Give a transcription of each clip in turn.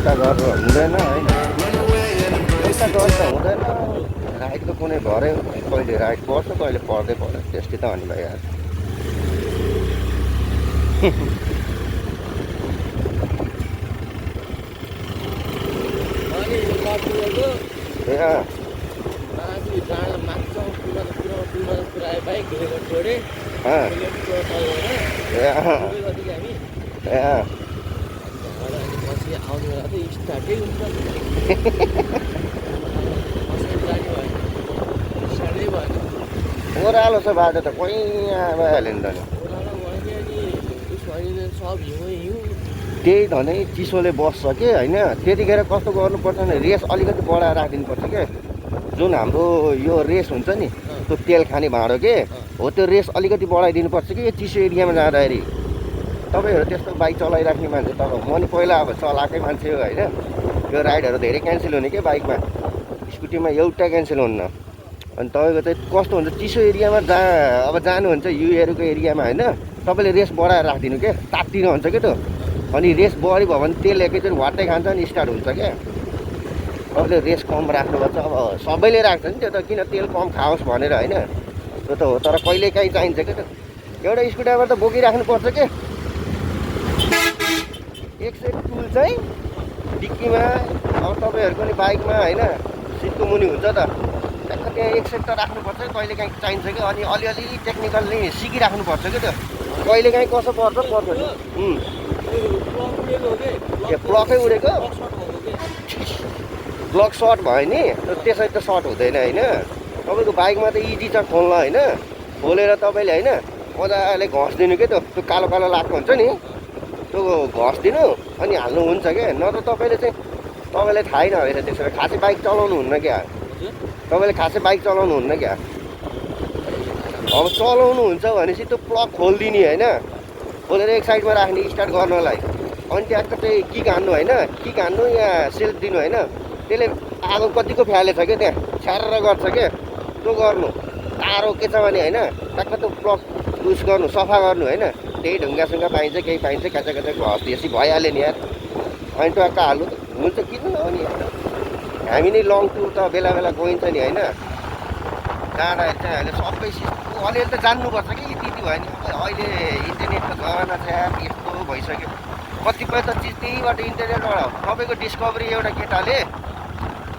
एउटा गरेर हुँदैन होइन, एउटा गरेर हुँदैन। राइडको कुनै भरे कहिले राइड पर्छ कहिले पर्दै पर्छ, त्यस्तै त अनि भइहाल्छ। ए ओह्रालो छ बाटो त, कोही भइहाल्यो नि त नि। त्यही धनै चिसोले बस्छ कि होइन, त्यतिखेर कस्तो गर्नुपर्छ भने रेस अलिकति बढाएर राखिदिनुपर्छ के। जुन हाम्रो यो रेस हुन्छ नि त्यो तेल खाने भाँडो के हो, त्यो रेस अलिकति बढाइदिनुपर्छ कि यो चिसो एरियामा जाँदाखेरि। तपाईँहरू त्यस्तो बाइक चलाइराख्ने मान्छे, तर म नि पहिला अब चलाएकै मान्छे हो होइन। यो राइडहरू धेरै क्यान्सल हुने क्या बाइकमा, स्कुटीमा एउटा क्यान्सल हुन्न। अनि तपाईँको चाहिँ कस्तो हुन्छ, चिसो एरियामा अब जानुहुन्छ युएहरूको एरियामा होइन, तपाईँले रेस बढाएर राखिदिनु क्या, तात्तिनु हुन्छ क्या त्यो। अनि रेस बढी भयो भने तेल एकैचोटि वाट्टै खान्छ अनि स्टार्ट हुन्छ क्या। तपाईँले रेस कम राख्नुपर्छ, अब सबैले राख्छ नि त्यो त, किन तेल कम खाओस् भनेर होइन, त्यो त हो। तर कहिलेकाहीँ चाहिन्छ क्या त्यो, एउटा स्क्रुड्राइभर त बोकिराख्नुपर्छ के। एक सेट टुल चाहिँ डिक्कीमा, अब तपाईँहरूको नि बाइकमा होइन सिटको मुनि हुन्छ त, त्यहाँ एक सेट त राख्नुपर्छ, कहिलेकाहीँ चाहिन्छ क्या। अनि अलिअलि टेक्निकल्ली सिकिराख्नुपर्छ क्या त्यो, कहिलेकाहीँ कसो पर्छ पर्छ नि। प्लकै उडेको, ब्लक सर्ट भयो नि त्यसरी त सर्ट हुँदैन होइन। तपाईँको बाइकमा त इजी छ खोल्न होइन, खोलेर तपाईँले होइन मजाले घस्दिनु क्या त्यो कालो कालो लागेको हुन्छ नि, त्यो घस्दिनु अनि हाल्नु हुन्छ क्या। नत्र तपाईँले चाहिँ तपाईँलाई थाहै नभएर त्यसरी खासै बाइक चलाउनु हुन्न क्या, तपाईँले खासै बाइक चलाउनु हुन्न क्या। अब चलाउनु हुन्छ भनेपछि त्यो प्लग खोलिदिने होइन, खोलेर एक साइडमा राख्ने स्टार्ट गर्नलाई। अनि त्यहाँको चाहिँ किक हान्नु होइन, किक हान्नु या सेल्फ दिनु होइन, त्यसले आगो कतिको फ्यालेछ क्या त्यहाँ छ्यारेर गर्छ क्या। त्यो गर्नु टाढो के छ भने होइन, ट्याक्क त्यो प्लग युज गर्नु, सफा गर्नु होइन, त्यही ढुङ्गासुङ्गा पाइन्छ केही पाइन्छ, काचा काचा घस्दिएपछि भइहाल्यो नि यार। अनि ट्याक्क हाल्नु त हुन्छ, किन नहुने। हामी नै लङ टुर त बेला बेला गइन्छ नि होइन, जाँदाखेरि चाहिँ अहिले सबै अलिअलि त जान्नुपर्छ कि, त्यति भयो नि। अहिले इन्टरनेटको जमाना छ यार, यस्तो भइसक्यो। कतिपय त चिज त्यहीबाट इन्टरनेटबाट तपाईँको डिस्कभरी एउटा केटाले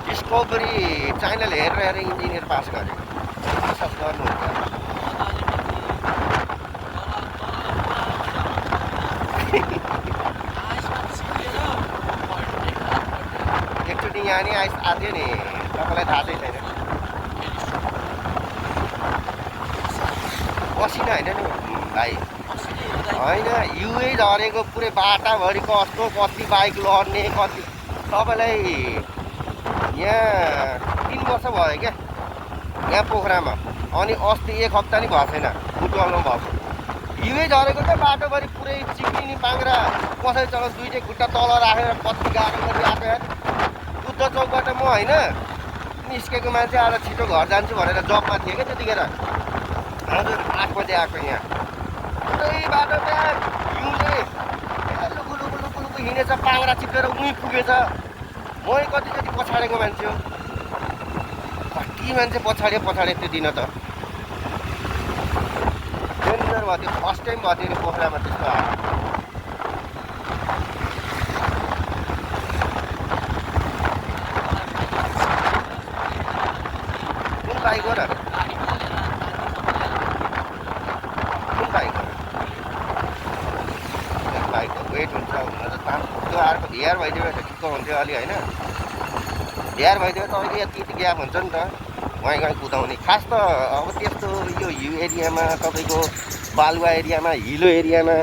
डिस्कभरी च्यानल हेरेर इन्जिनियर पास गरे, विश्वास गर्नुहुन्छ। एकचोटि यहाँ नि आएको नि, तपाईँलाई थाहा चाहिँ छैन। पसिना होइन नि भाइ, होइन युए झरेको पुरै बाटाभरि कस्तो, कति बाइक लड्ने, कति। तपाईँलाई यहाँ 3 वर्ष भयो क्या यहाँ पोखरामा, अनि अस्ति 1 हप्ता नि भएको छैन बुटवलमा भएको। युए झरेको त बाटोभरि पुरै चिक्रिने पाङ्रा, कसरी चलाउँछ दुईटै खुट्टा तल राखेर कति गाह्रो गरी आएको यार। बुद्ध चौकबाट म होइन निस्केको मान्छे आज छिटो घर जान्छु भनेर जबमा थिएँ क्या त्यतिखेर, हजुर 8 बजे आएको यहाँ। पुरै बाटो त्यहाँ हिउँले लुकु लुकु लुकु लुकु हिँडेछ, पाङ्रा चिप्लेर उहीँ पुगेछ। मै कतिचोटि पछाडेको मान्छे हो, कति मान्छे पछाडे त्यो दिन त डेन्जर भयो त्यो। फर्स्ट टाइम भयो त्यो पोखरामा त्यस्तो आएको। कुन बाइक हो र, कुन बाइक हो र? बाइकको वेट हुन्छ हुन त त्यो अर्को धियार भइदियो भने ठिक्क हुन्थ्यो अलि होइन, धियार भइदियो तपाईँको यति ग्याप हुन्छ नि त वहीँ गएँ कुदाउने। खास त अब त्यस्तो यो हिल एरियामा तपाईँको बालुवा एरियामा हिलो एरियामा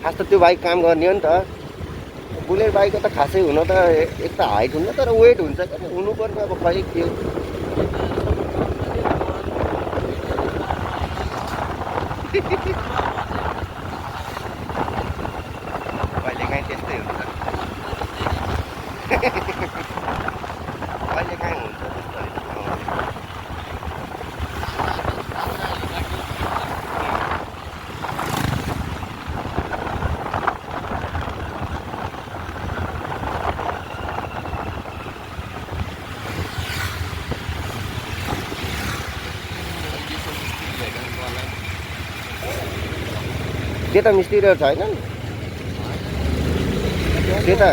खास त त्यो बाइक काम गर्ने हो नि त। बुलेट बाइकको त खासै हुन त एक त हाइट हुन्न, तर वेट हुन्छ क्या हुनुपर्ने। अब खै त्यो कहिलेकाहीँ त्यस्तै हुन्छ, कहिलेकाहीँ हुन्छ त्यस्तो। त्यता मिस्त्रीहरू छैनन् त्यता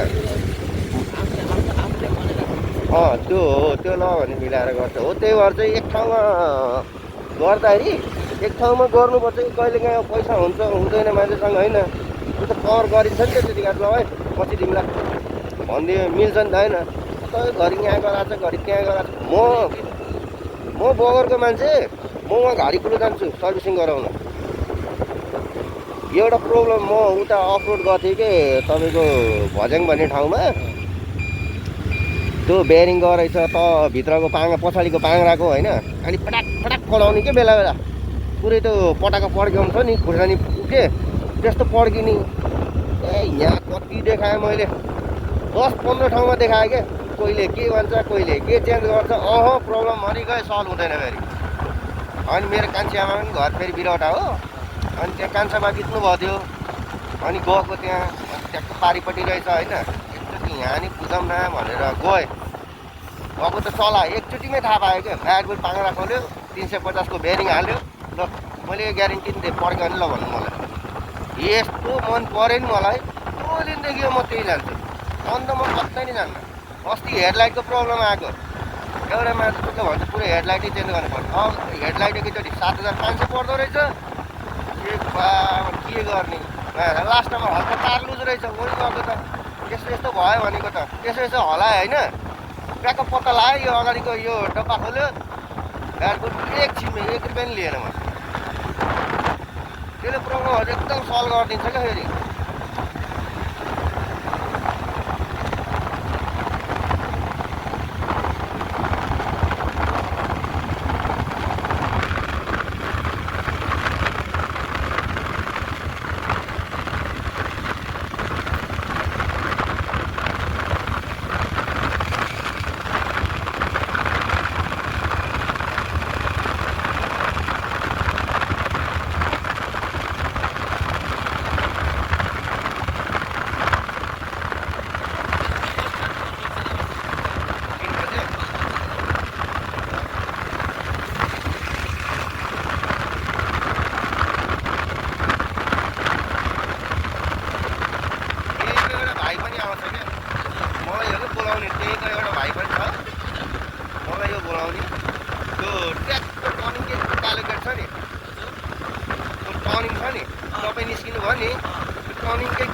त्यो हो त्यो ल भने मिलाएर गर्छ हो त्यही भएर चाहिँ एक ठाउँमा गर्दाखेरि एक ठाउँमा गर्नुपर्छ कि कहिले काहीँ पैसा हुन्छ हुँदैन मान्छेसँग होइन त्यो त कभर गरिन्छ नि त त्यतिखेर ल है पछि तिमीलाई भनिदियो मिल्छ नि त होइन त घरि यहाँ गराएको छ घरि त्यहाँ गराएको छ म बगरको मान्छे म वहाँ घाडी कुलो जान्छु सर्भिसिङ गराउन एउटा प्रब्लम म उता अफरोड गएको थिएँ कि तपाईँको भज्याङ भन्ने ठाउँमा त्यो बेरिङ गरेछ त भित्रको पाङ्रा पछाडिको पाङ्राको होइन अनि पटाक पटाक पढाउने के बेला बेला पुरै त्यो पटाको पड्काउँछ नि खुर्सानी के त्यस्तो पड्किने यहाँ कति देखाएँ मैले 10-15 ठाउँमा देखाएँ क्या कोहीले के भन्छ कोहीले के चेन्ज गर्छ प्रब्लम मरिगयो सल्भ हुँदैन फेरि अनि मेरो कान्छी आमा पनि घर फेरि बिरौटा हो अनि त्यहाँ कान्छामा बित्नु भयो थियो अनि गएको त्यहाँ ट्याक्क पारिपट्टि रहेछ होइन एकचोटि यहाँ नि बुझौँ न भनेर गएँ अब त चला एकचोटिमै थाहा पायो क्या ब्यागबुट पाङ्रा खोल्यो 350 को बेरिङ हाल्यो ल मैले ग्यारेन्टी नि दिएँ पड्क्यो भने ल भन्नु मलाई यस्तो मन पऱ्यो नि मलाई त्यो दिनदेखि म त्यही जान्छु अन्त म कतै नि जान्न अस्ति हेडलाइटको प्रब्लम आएको एउटा मान्छेले भन्छ पुरै हेडलाइटै चेन्ज गर्नुपर्छ अब हेडलाइट एकैचोटि 7500 पर्दो रहेछ के गर्ने लास्टमा हल्का तार लुज रहेछ वरि गएको त यस्तो यस्तो भयो भनेको त यसो यसो हलायो होइन ट्याक्क पत्ता लगायो यो अगाडिको यो डब्बा खोल्यो ब्याटबुट एकछिनमै 1 रुपियाँ पनि लिएन म त्यसले प्रब्लमहरू एकदम सल्भ गरिदिन्छ क्या फेरि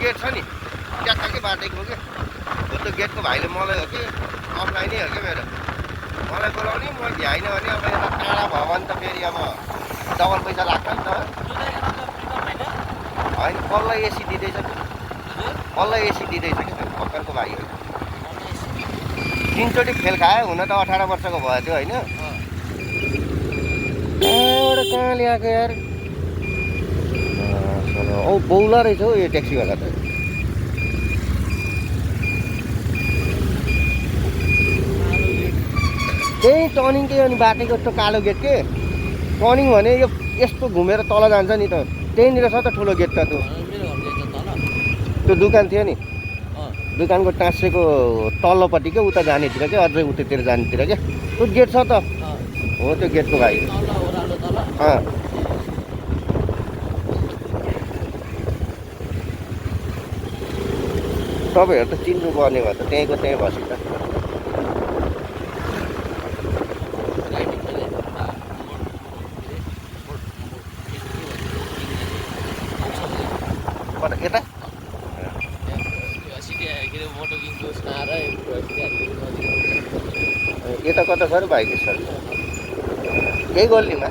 गेट छ नि ट्याक्कै बाटेको हो क्या हो त्यो गेटको भाइले मलाई हो कि अफलाइनै हो क्या मेरो मलाई बोलाउने म भ्याइन भने अब यता टाढा भयो भने त फेरि अब डबल पैसा लाग्छ नि त होइन बल्ल एसी दिँदैछ बल्ल एसी दिँदैछ कि भर्खरको भाइ हो 3 चोटि फेल खायो हुन त 18 वर्षको भयो त्यो होइन एउटा कहाँ ल्याएको यार औ बौला रहेछ हौ यो ट्याक्सीवाला त त्यही टर्निङकै अनि बाटेको यस्तो कालो गेट के टर्निङ भने यो यस्तो घुमेर तल जान्छ नि त त्यहीँनिर छ त ठुलो गेट त त्यो दोकान थियो नि दोकानको टाँसेको तल्लोपट्टि क्या उता जानेतिर क्या अझै उतातिर जानेतिर क्या त्यो गेट छ त हो त्यो गेटको भाइ तपाईँहरू त चिन्नु पर्ने भयो त त्यहीँको त्यहीँ बसी त यता यता कता छ र भाइको सर यही गल्लीमा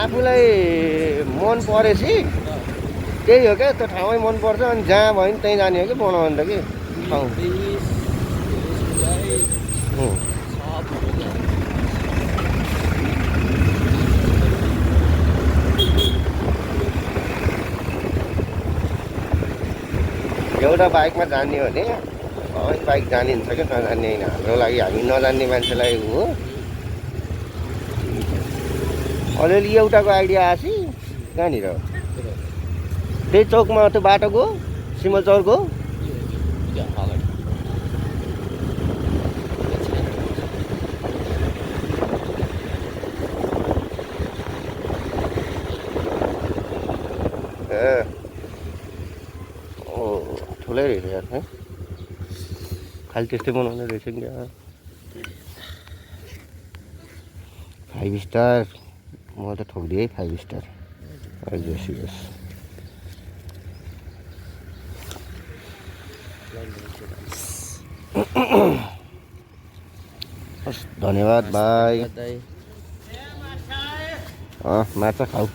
आफूलाई मन परेपछि त्यही हो क्या त्यो ठाउँमै मनपर्छ अनि जहाँ भयो नि त्यहीँ जाने हो कि बनाउनु त कि ठाउँ एउटा बाइकमा जाने हो भने बाइक जानिन्छ क्या नजान्ने होइन हाम्रो लागि हामी नजान्ने मान्छेलाई हो अलिअलि एउटाको आइडिया आएपछि कहाँनिर त्यही चौकमा त्यो बाटोको सिमल चौरको ठुलै रहेछ यार है खालि त्यस्तै बनाउने रहेछ नि यार 5 स्टार म त ठोक्दिएँ 5 स्टार यस यस हस् धन्यवाद भाइ माछा खाऊ